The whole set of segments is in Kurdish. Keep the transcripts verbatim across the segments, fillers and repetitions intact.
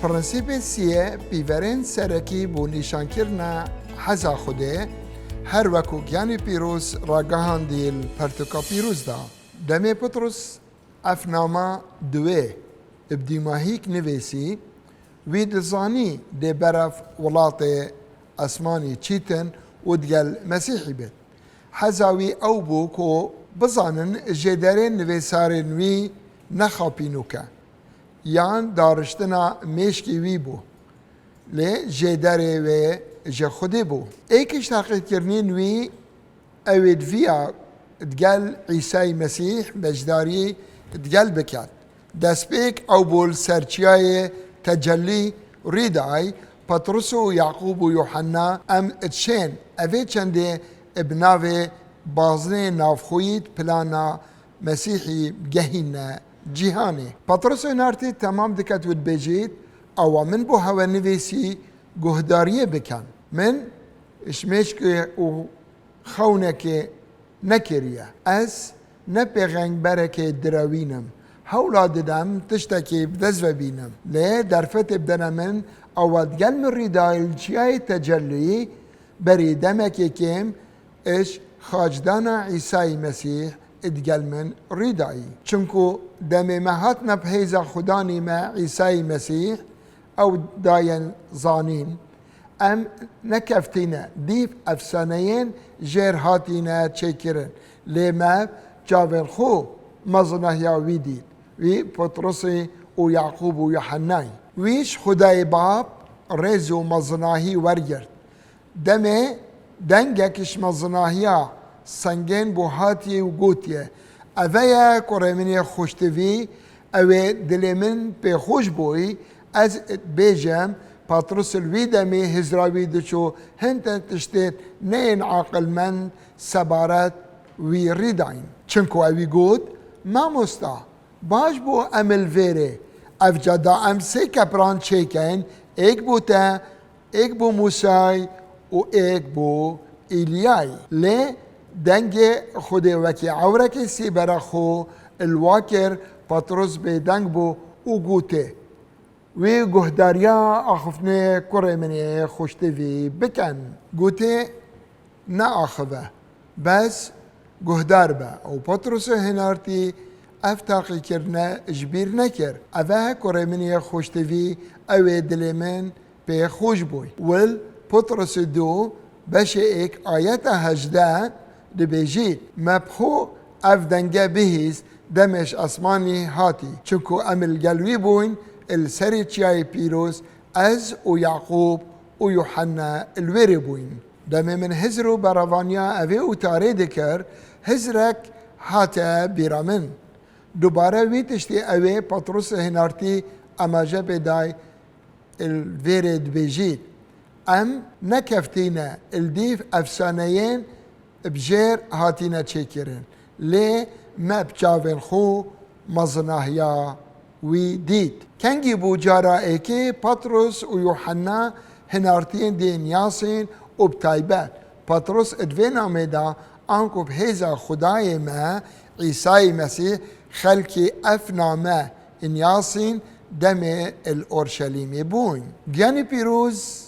Prensîpê siyê pîverên serekî bo nîşankirina heza Xwedê, her wek ku Giyanî Pîroz ragihandî li pertûka pîroz de. Demê Pitrus ev nama di wê bi dîmahîk nivîsî, wî dizanî dê berev welatê esmanî çîtin û digel Mesîhî bê. Heza wî ew bû ku bizanin jêderên nivîsarên wî ne xapînok e, yan dariştina mêşkî wî bû, lê jêderê wê ji Xwedê bû. Êk ji teqîdkirinên wî ew ê di viya digel Îsayî Mesîh beşdarî digel biket. Destpêk ew bû li ser çiyayê Tecellî rî day, Petrus û Yaqûb û Yuhanna em diçên evê çendê bi navê bazinê navxweyî di plana Mesîhî gehîne cîhanê. Petrus û Hinartî temam diket û dibêjît, Awa min bo hewe nivîsî guhdariyê bikin. Min ji mêşkê û xewnekê nekiriye. Ez ne pêxemberekê direwîn im. Hewla didem tiştekî bi dest ve bînim. Lê derfetê bidene min, ewa digel min rî dayî li çiyayê Tecellî, berî demekê kêm ji xacdana Îsayî Mesîh digel min rî dayî. Çinku demê me hatine bi hêza Xudanî me Îsayî Mesîh, ew dayen zanîn. Em nekeftîne dîv efsaneyên jêr hatîne çêkirin, lê me çavên xwe mezinahiya wî dît, wî Petrusî û Yaqûb û Yuhennayî. Wî ji Xwedayê Bab rêz û mezinahî wergirt. Demê dengek ji mezinahiya sengên bo hatiye û gotiye, Eve ye kurê min ê xweştivî, ew ê dilê min pê xweş bûyî, ez dibêjim, Petrus li wî demê hizra wî diçû, hin tiştên neyên aqilmend sebaret wî rî dayîn. Çinku ewî got, Mamosta, baş bû em li vêrê, evca da em sê kepran çêkeyn, êk bo te, êk bo Mûsay û êk bo Îliyayî. Lê dengê Xwedê wekî ewrekê sîbera xwe li wa kir, Petrus bêdeng bû û gotê, Wî guhdariya axiftinê kurê min ê xweştivî bikin. Gotê, Neaxive, bes guhdar be. Û Petrus û Hinartî ev taqîkirine ji bîr nekir. Eve kurê min ê xweştivî, ew ê dilê min pê xweş bûy. Wil Petrus û du beşê êk ayeta hejdeh dibêjî, Me bi xwe ev denge bihîst, demê ji esmanî hatî. Çinku em li gel wî bûyn, li serê çiyayê pîroz, ez û Yaqûb û Yuhanna li wêrê bûyn. Demê min hizr û berevaniya evê û tarê dikir, hizrek hate bîra min. Dubare wî tiştî ewê Petrus ê Hinartî amaje pê day, li vêrê dibêjît, Em nekeftîne li dîv efsaneyên bi jêr hatîne çêkirin, lê me bi çavên xwe mezinahiya wî dît. Kengî bû cara êkê Petrus û Yuhanna hinartiyên dê niyasîn û bi taybet Petrus di vê namê de anku bi hêza Xwedayê me Îsayî Mesîh xelkî ev name niyasîn demê li Orşelîmê bûn. Giyanî Pîroz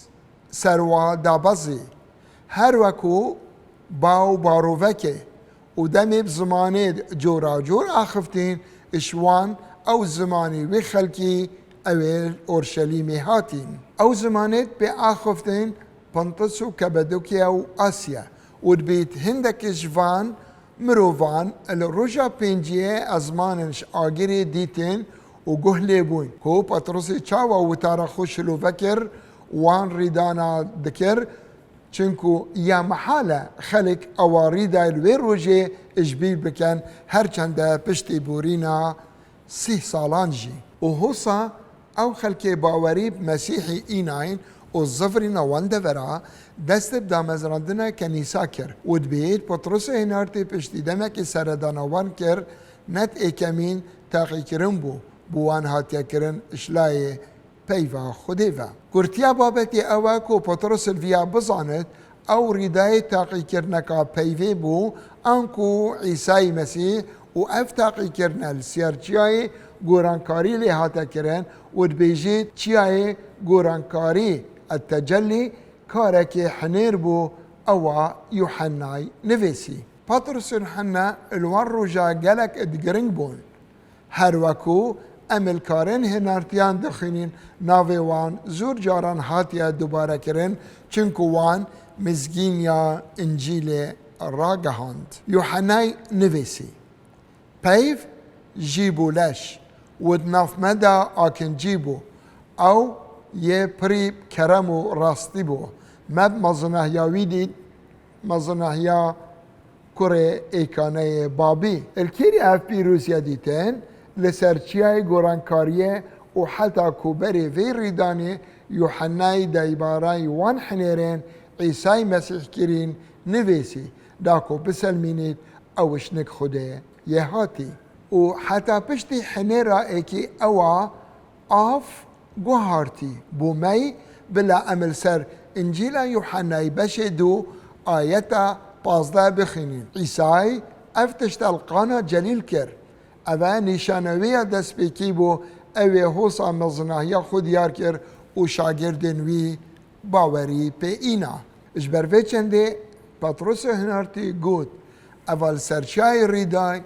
serwa dabezî, her weku ba û barovekê û demê bi zimanê cora cor axiftîn, ji wan ew zimanî wî xelkî ew ê Orşelîmê hatîn. Ew zimanê pê axiftin Pontus û Kapadokya û Asya û dibît hindekî ji van mirovan li roja pênciyê ezmanên ji agirê dîtin û guh lê bûn ku Petrusê çawa witara xwe şilove kir, wan rîdana dikir, çinku ya mehal e xelk ewa rîdayê li wê rojê ji bîr bikin, her çende piştî borîna sîh salan jî. Û hosa ew xelkê bawerî bi Mesîhî înayn û zivrîna wan devera dest bi damezrandina kenîsa kir û dibêjît Petrus ê Hinartî piştî demekê seredana wan kir, net êkemîn teqîkirin bû, bi wan hatiye kirin ji layê peyva Xwedê ve. Kurtiya babetê ew e ku Petrus li viya bizanit, ew rîdayê taqîkirineka peyvê bû, anku Îsayî Mesîh û ev taqîkirine li ser çiyayê gorankarî lê hate kirin û dibêjît, çiyayê gorankarî, et-tecellî, karekê hinêr bû, ewa Yuhennay nivîsî. Petrus û Yuhanna li wan roja gelek id giring bûn. Her weku em li karên hinartiyan dixwînin, navê wan zûr caran hatiye dubarekirin, çinku wan mizgîniya Încîlê ragihand. Yuhennay nivîsî, peyv jî bû leş û di nav me de akincî bû. Ew yê pirî kerem û rastî bû. Me bi mezinahiya wî dît, mezinahiya kurê êkaneyê babî. Li kêrî ev pîroziya dîtin? Li ser çiyayê gorankariyê û heta ku berê vê rîdanê Yuhennayî daybarayî wan hinêrên Îsayî Mesîh kirîn nivîsî, da ku biselmînît ew ji nik Xwedê yê hatî. Û heta piştî hinêra êkî ewa av guhartî bo me yî, bila em li ser Încîla Yuhennayî beşê du ayeta pazdeh bixwînîn. Îsayî ev tişt li Qana Celîl kir. Ev e nîşane wê ya destpêkî bû, ew ê hosa mezinahiya xwe diyar kir û şagirdên wî bawerî pê îna. Ji ber vê çendê Petrusê hinartî got, eva li ser çiyayê rîday,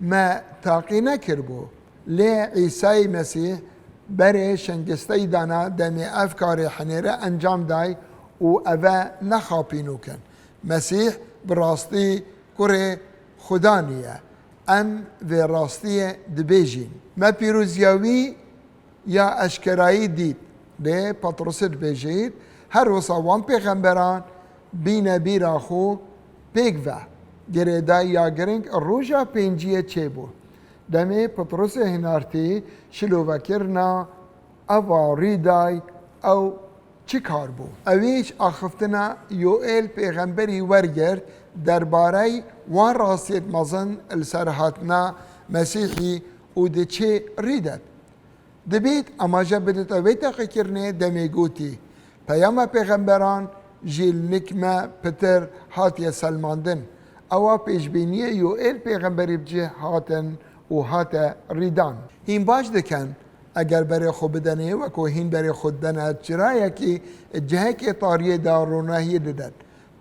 me taqî nekiribû. Lê Îsayî Mesîh berê şengisteyî dana demê ev karê hinêre encam day û eve nexapînok in. Mesîh bi rastî kurê Xudanî ye. Em vê rastiyê dibêjin. Me pîroziya wî ya eşkerayî dît. Lê Petrusê dibêjit, her wisa wan pêxemberan bîne bîra xwe pêk ve. Girêdayî ya giring roja pênciyê çêbû. Demê Petrusê hinartî şilovekirina eva rîday ew çi kar bû? Ewî ji axiftina Yoêl pêxemberî wergirt derbarey wan rastiyêt mezin li ser hatina Mesîhî û di çi rîdet. Dibêt, emaje bidite wê teqîkirinê demê gotî, peyama pêxemberan jî li nik me pitir hatiye selmandin. Ewa pêşbîniyê Yoêl pêxemberî bi cih hatin û hate rîdan. Hîn baş dikin, eger berê xwe bidenê, weko hîn berê xwe didene, çirayekî cihekê tariyê de ronahiyê didin.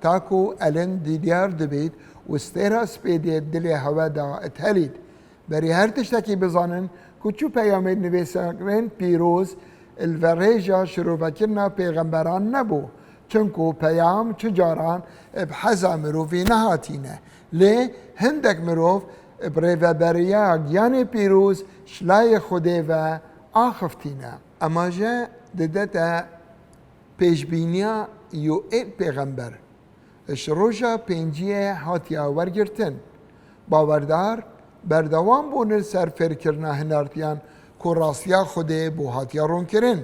Ta ku elin dîdiyar dibît û stêra spêdê dilê hewe de dihelît. Berî her tiştekî bizanin ku çi peyamên nivîsarên pîroz li verêja şirovekirina pêxemberan nebû. Çimku peyam çi caran bi heza mirovî nehatîne. Lê hindek mirov bi rêveberiya giyanê pîroz ji layê Xwedê ve axiftîne. Emaje didete pêşbîniya Yoêl pêxember. Ji roja pênciyê hatiye wergirtin. Bawerdar berdewam bûn li ser fêrkirina hinartiyan ku rastiya Xwedê bo hatiye ronkirin.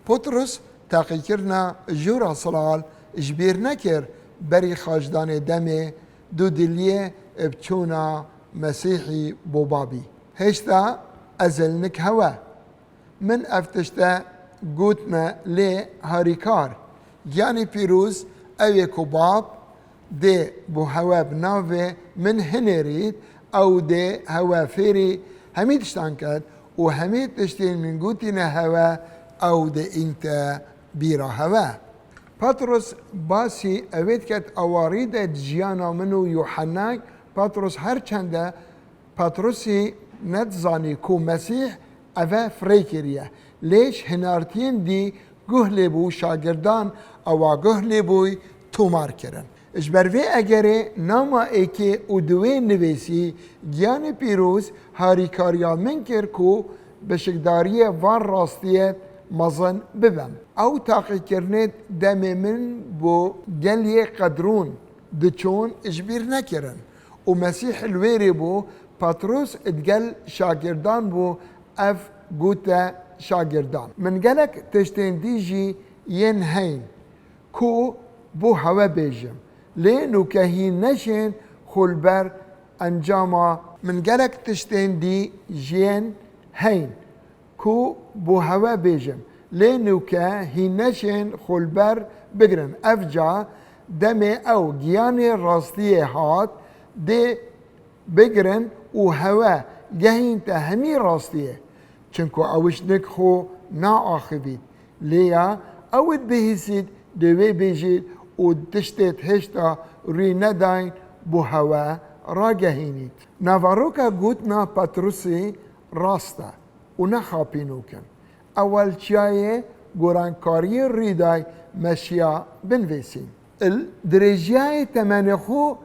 Petrus teqîkirina jûra silal ji bîr nekir, berî xaçdanê demê dudiliyê bi çûna Mesîhî bo babî. Hêşta ez li nik hewe. Min ev tişte gotine, lê harîkar, giyanê pîroz, ew ê ku bab dê bo hewe bi navê min hinêrît, ew dê hewe fêrî hemî tiştan ket û hemî tiştên min gotîne hewe, ew dê îngte bîra hewe. Petrus basî ewê diket, ewarî de jiyana min û Yuhennay, Petrus her çende Petrusî nedizanî ku Mesîh eve firê kiriye. Lê ji hinartiyên dî guh lê bû, şagirdan ewa guh lê bûy tomar kirin. Ji ber vê egerê nama êkê û duwê nivîsî, Giyanê Pîroz harîkariya min kir ku beşikdariyê van rastiyê mezin bibim. Ew taqîkirinê demê min bo geliyê Qedrûn diçûn ji bîr nekirin. Û Mesîh li wêrê bû, Petros digel şagirdan bû, ev gote şagirdan. Min gelek tiştên dî jî yên heyn ku bo hewe bêjim. Lê nûke hîn neşên xwe li ber encama. Min gelek tiştên dî jiyên heyn ku bo hewe bêjim. Lê nûke hîn neşên xwe li ber bigirin. Ev ca demê ew giyanê rastiyê hat, dê bigirin û hewe Gehîn te hemî rastiyê, çinku ew ji nik xwe naaxivît. Lê ya ew id bihîsît, dê wê bêjît û tiştêt hêşta rûy nedayn bo hewe ragehînît. Naveroka gotina Petrusî rast e û ne xapînok in. Ewel çiyayê gorankariyê rûy day meşiya binvêsîn. Il dirêjiyayê temenê xwe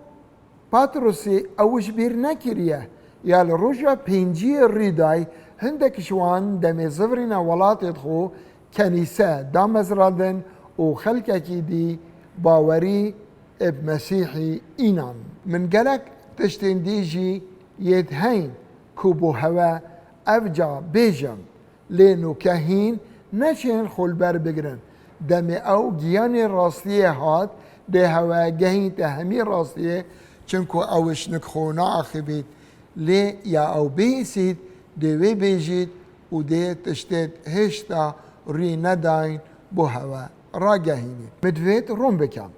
Patrusî ew ji bîr nekiriye. Ya li roja pênciyê rûy day, hindek ji wan demê zivirîna welatê xwe kenîse damezrandin û xelkekî dî bawerî bi Mesîhî înan. Min gelek tiştên dî jî yêd heyn ku bo hewe ev ca bêjim. Lê nûke hîn neçên xwe li ber bigirin. Demê ew giyanê rastiyê hat, dê hewe gehîn te hemî rastiyê, çinku ew ji nik xwe naaxivît. Lê ya ew bihîsît, dê wê bêjît û dê tiştêt hêşta rûy nedayn bo hewe ragehînît. Min divêt rûn bikem.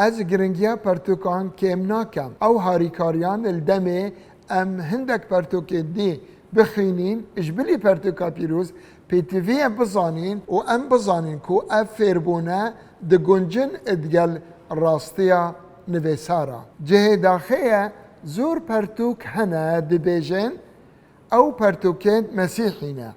Ez giringiya pertûkan kêm nakem. Ew harîkariyan li demê em hindek pertûkê dî bixwînîn, ji bilî pertûka pîroz pêtiviyê bizanîn û em bizanîn ku ev fêrbûne diguncin digel rastiya nivîsara. Cihê daxê ye, zor pertûk hene dibêjin, ew pertûkên Mesîhî ne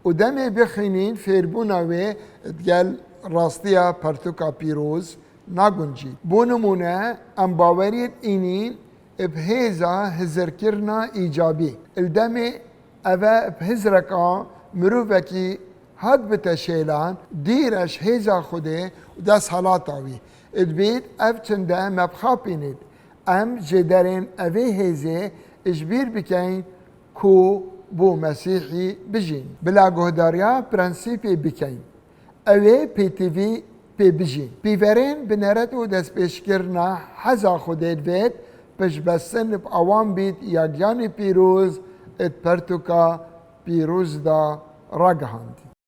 û demê bixwînîn fêrbûna wê digel rastiya pertûka pîroz naguncît. Bo nimûne, em baweriyê înîn bi hêza hizirkirina îcabî. Li demê eve bi hizreka mirovekî hat bite şêlan, dîre ji hêza Xwedê û desthilata wî. Dibêt ev çinde me bixapînît. Em jêderên evê hêzê ji bîr bikeyn ku bo Mesîhî bijîn. Bila guhdariya prensîpê bikeyn. Ew ê pêtivî pê bijîn. Pîverên bineret û destpêşkirina heza Xwedê divêt piştbestin bi awan bît ya giyanê pîroz di pertûka pîroz de ragihand.